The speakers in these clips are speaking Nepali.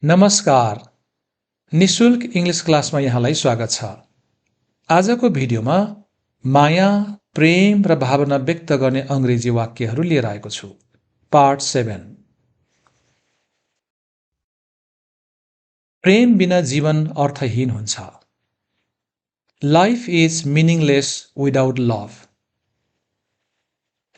नमस्कार, निशुल्क इंग्लिश क्लासमा यहाँलाई स्वागत छ। आजको भिडियोमा माया, प्रेम र भावना व्यक्त गर्ने अंग्रेजी वाक्यहरू लिएर आएको छु। पार्ट 7। प्रेम बिना जीवन अर्थहीन हुन्छ। Life is meaningless without love.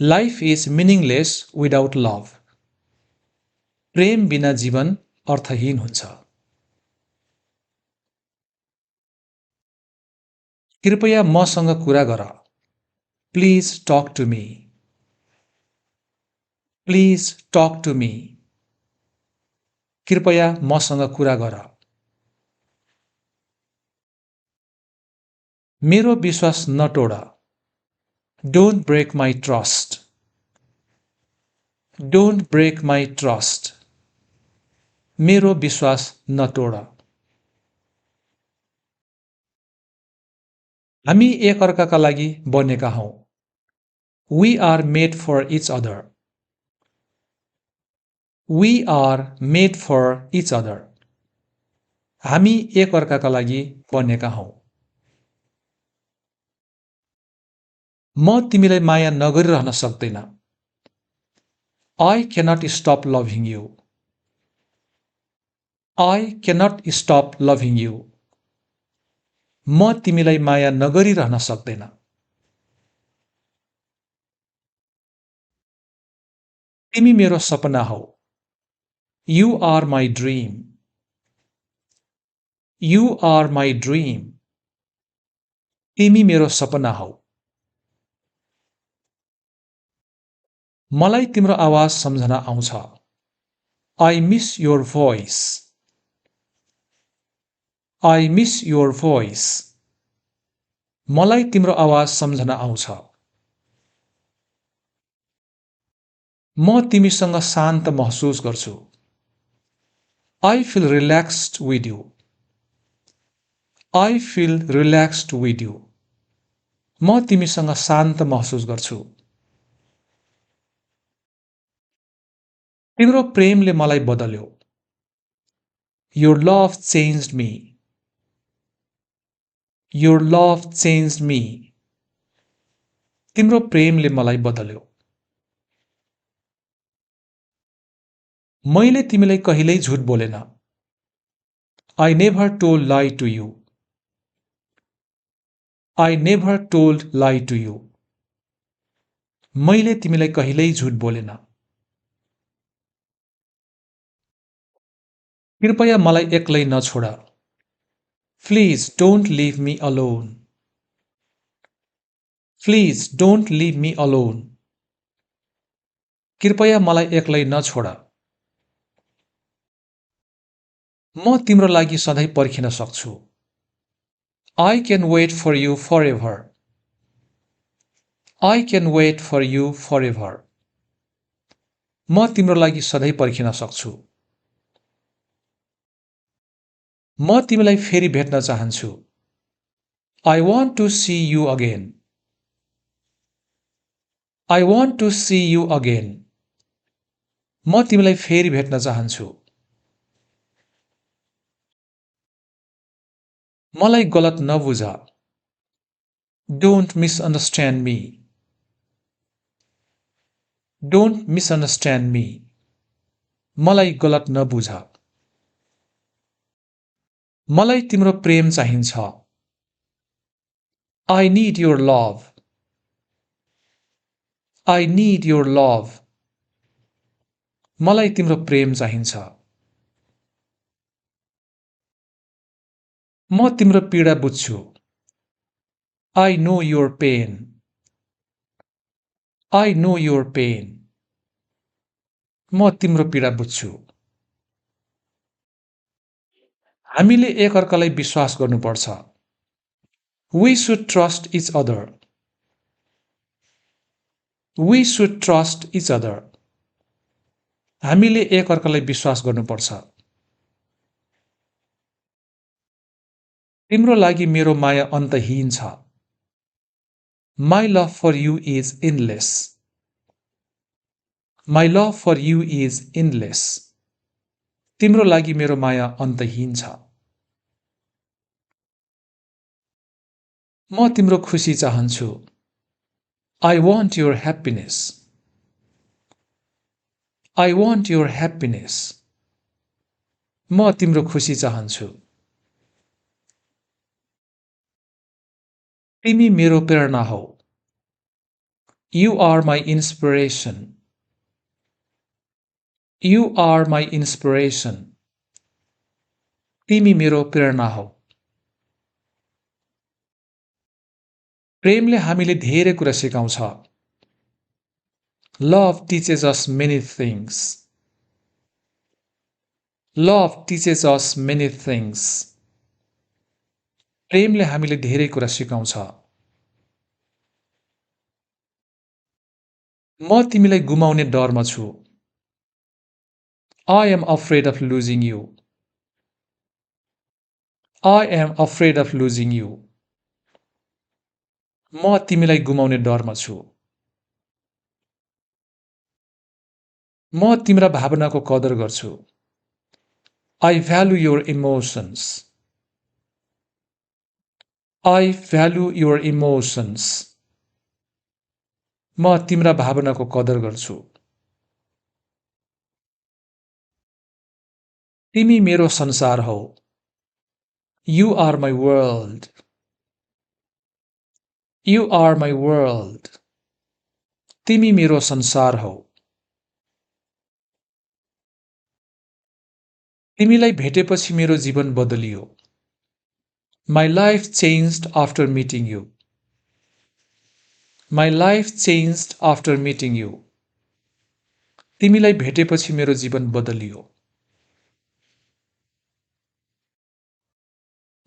Life is meaningless without love. प्रेम बिना जीवन अर्थहीन हुन्छ। कृपया मसँग कुरा गर। Please talk to me. Please talk to me. कृपया मसँग कुरा गर। मेरो विश्वास नतोड। Don't break my trust. Don't break my trust. मेरो विश्वास नतोड। हामी एकअर्काका लागि बनेका हौं। We are made for each other. We are made for each other. हामी एकअर्काका लागि बनेका हौं। म तिमीलाई माया नगरिरहन सक्दैन। I cannot stop loving you. I cannot stop loving you. म तिमीलाई माया नगरिरहन सक्दैन। तिमी मेरो सपना हौ। You are my dream. You are my dream. तिमी मेरो सपना हौ। मलाई तिम्रो आवाज सम्झना आउँछ। I miss your voice. I miss your voice. मलाई तिम्रो आवाज सम्झना आउँछ। म तिमीसँग शान्त महसुस गर्छु। I feel relaxed with you. I feel relaxed with you. म तिमीसँग शान्त महसुस गर्छु। तिम्रो प्रेमले मलाई बदल्यो। Your love changed me. Your love changed me. तिम्रो प्रेमले मलाई बदल्यो। मैले तिमीलाई कहिल्यै झुट बोलेन। I never told lie to you. I never told lie to you. मैले तिमीलाई कहिल्यै झुट बोलेन। कृपया मलाई एक्लै नछोड। Please don't leave me alone. Please don't leave me alone. कृपया मलाई एक्लै नछोड। म तिम्रो लागि सधैँ पर्खिन सक्छु। I can wait for you forever. I can wait for you forever. म तिम्रो लागि सधैँ पर्खिन सक्छु। म तिमीलाई फेरि भेट्न चाहन्छु। I want to see you again. I want to see you again. म तिमीलाई फेरि भेट्न चाहन्छु। मलाई गलत नबुझ। Don't misunderstand me. Don't misunderstand me. मलाई गलत नबुझ। मलाई तिम्रो प्रेम चाहिन्छ। I need your love. I need your love. मलाई तिम्रो प्रेम चाहिन्छ। म तिम्रो पीडा बुझ्छु। I know your pain. I know your pain. म तिम्रो पीडा बुझ्छु। हामीले एकअर्कालाई विश्वास गर्नुपर्छ। We should trust each other. We should trust each other. हामीले एकअर्कालाई विश्वास गर्नुपर्छ। तिम्रो लागि मेरो माया अन्तहीन छ। My love for you is endless. My love for you is endless. तिम्रो लागि मेरो माया अन्तहीन छ। म तिम्रो खुसी चाहन्छु। I want your happiness. I want your happiness. म तिम्रो खुसी चाहन्छु। तिमी मेरो प्रेरणा हौ। You are my inspiration. You are my inspiration. तिमी मेरो प्रेरणा हौ। प्रेमले हामीले धेरै कुरा सिकाउँछ। Love teaches us many things. Love teaches us many things. प्रेमले हामीले धेरै कुरा सिकाउँछ। म तिमीलाई गुमाउने डरमा छु। I am afraid of losing you. I am afraid of losing you. म तिमीलाई गुमाउने डरमा छु। म तिम्रा भावनाको कदर गर्छु। I value your emotions. I value your emotions. म तिम्रा भावनाको कदर गर्छु। तिमी मेरो संसार हौ। You are my world. You are my world. तिमी मेरो संसार हौ। तिमीलाई भेटेपछि मेरो जीवन बदलियो। My life changed after meeting you. My life changed after meeting you. तिमीलाई भेटेपछि मेरो जीवन बदलियो।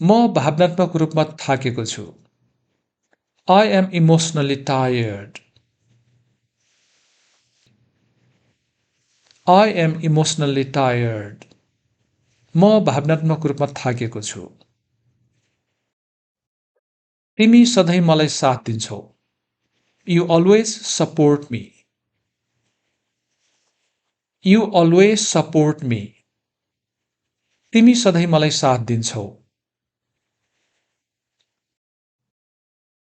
म भावनात्मक रूपमा थाकेको छु। I am emotionally tired. I am emotionally tired. म भावनात्मक रूपमा थाकेको छु। तिमी सधैँ मलाई साथ दिन्छौ। You always support me. You always support me. तिमी सधैँ मलाई साथ दिन्छौ।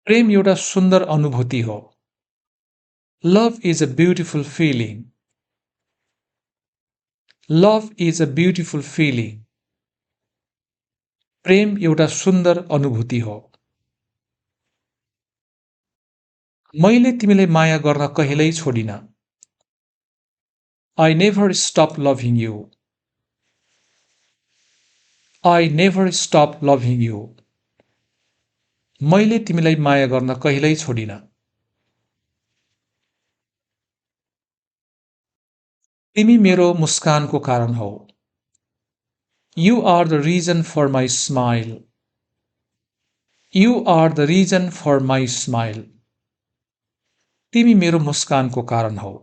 प्रेम एउटा सुन्दर अनुभूति हो। Love is a beautiful feeling. Love is a beautiful feeling. प्रेम एउटा सुन्दर अनुभूति हो। मैले तिमीलाई माया गर्न कहिल्यै छोडिन। I never stopped loving you. I never stopped loving you. मैले तिमीलाई माया गर्न कहिल्यै छोडिन। तिमी मेरो मुस्कानको कारण हौ। You are the reason for my smile. You are the reason for my smile. तिमी मेरो मुस्कानको कारण हौ।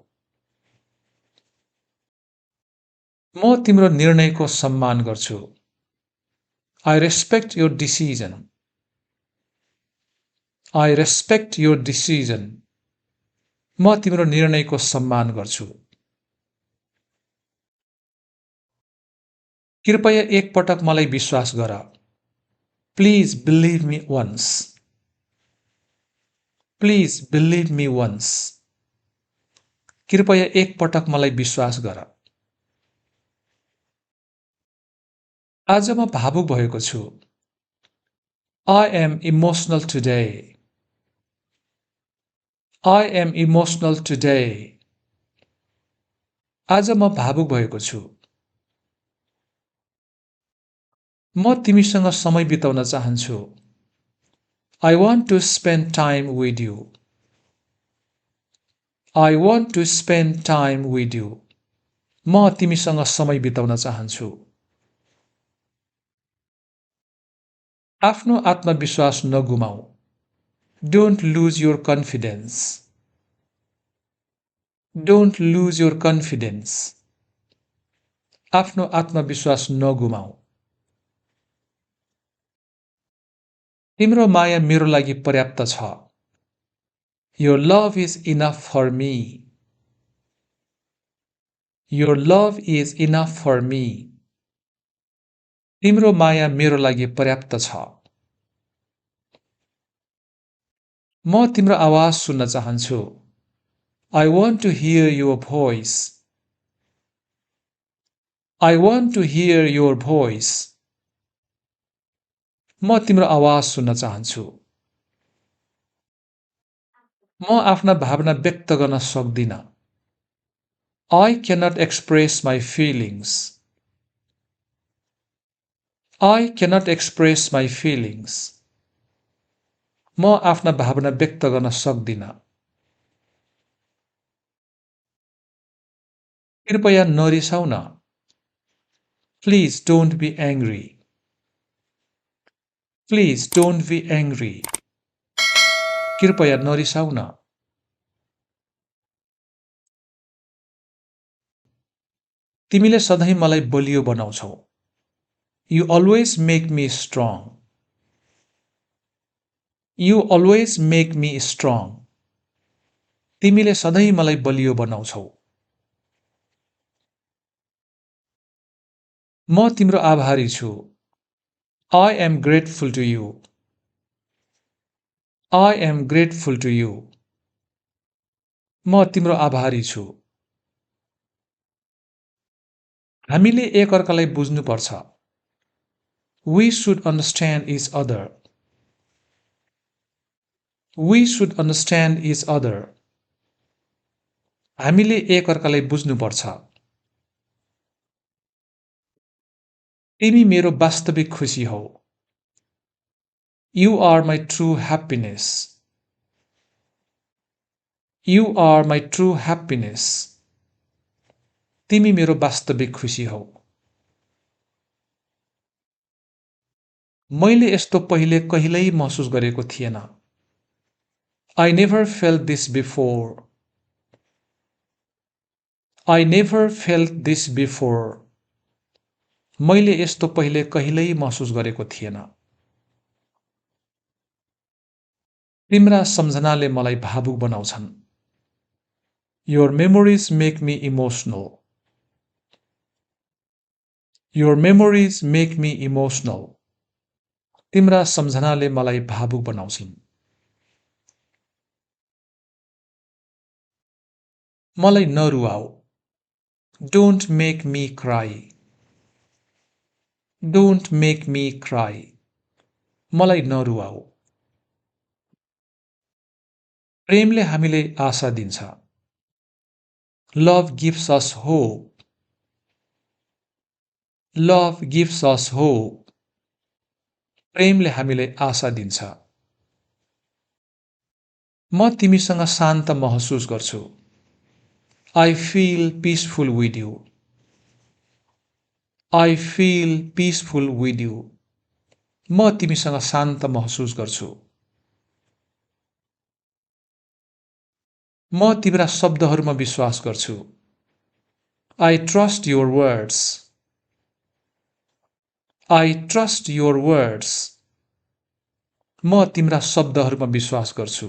म तिम्रो निर्णयको सम्मान गर्छु। I respect your decision. I respect your decision. म तिम्रो निर्णयको सम्मान गर्छु। कृपया एक पटक मलाई विश्वास गर। Please believe me once. Please believe me once. कृपया एक पटक मलाई विश्वास गर। आज म भावुक भएको छु। I am emotional today. I am emotional today. आज म भावुक भएको छु। म तिमीसँग समय बिताउन चाहन्छु। I want to spend time with you. I want to spend time with you. म तिमीसँग समय बिताउन चाहन्छु। आफ्नो आत्मविश्वास नगुमाऊ। Don't lose your confidence. Don't lose your confidence. आफ्नो आत्मविश्वास नगुमाऊ। तिम्रो माया मेरो लागि पर्याप्त छ। Your love is enough for me. Your love is enough for me. तिम्रो माया मेरो लागि पर्याप्त छ। म तिम्रो आवाज सुन्न चाहन्छु। I want to hear your voice. I want to hear your voice. म तिम्रो आवाज सुन्न चाहन्छु। म आफ्ना भावना व्यक्त गर्न सक्दिन। I cannot express my feelings. I cannot express my feelings. म आफ्ना भावना व्यक्त गर्न सक्दिन। कृपया नरिसाउ न। Please don't be angry. Please don't be angry. कृपया नरिसाउ न। तिमीले सधैँ मलाई बलियो बनाउँछौ। You always make me strong. You always make me strong. तिमीले सधैँ मलाई बलियो बनाउँछौ। म तिम्रो आभारी छु। I am grateful to you. I am grateful to you. म तिम्रो आभारी छु। हामीले एकअर्कालाई बुझ्नुपर्छ। We should understand each other. We should understand each other. हामीले एकअर्कालाई बुझ्नुपर्छ। तिमी मेरो वास्तविक खुशी हौ। You are my true happiness. You are my true happiness. तिमी मेरो वास्तविक खुशी हौ। मैले यस्तो पहिले कहिल्यै महसुस गरेको थिएन। I never felt this before. I never felt this before. मैले यस्तो पहिले कहिल्यै महसुस गरेको थिएन। तिम्रा सम्झनाले मलाई भावुक बनाउँछन्। Your memories make me emotional. Your memories make me emotional. तिम्रा सम्झनाले मलाई भावुक बनाउँछन्। मलाई नरुवाऊ। Don't make me cry. Don't make me cry. मलाई नरुवाऊ। प्रेमले हामीलाई आशा दिन्छ। Love gives us hope. Love gives us hope. प्रेमले हामीलाई आशा दिन्छ। म तिमीसँग शान्त महसुस गर्छु। I feel peaceful with you. I feel peaceful with you. म तिमीसँग शान्त महसुस गर्छु। म तिम्रा शब्दहरूमा विश्वास गर्छु। I trust your words. I trust your words. म तिम्रा शब्दहरूमा विश्वास गर्छु।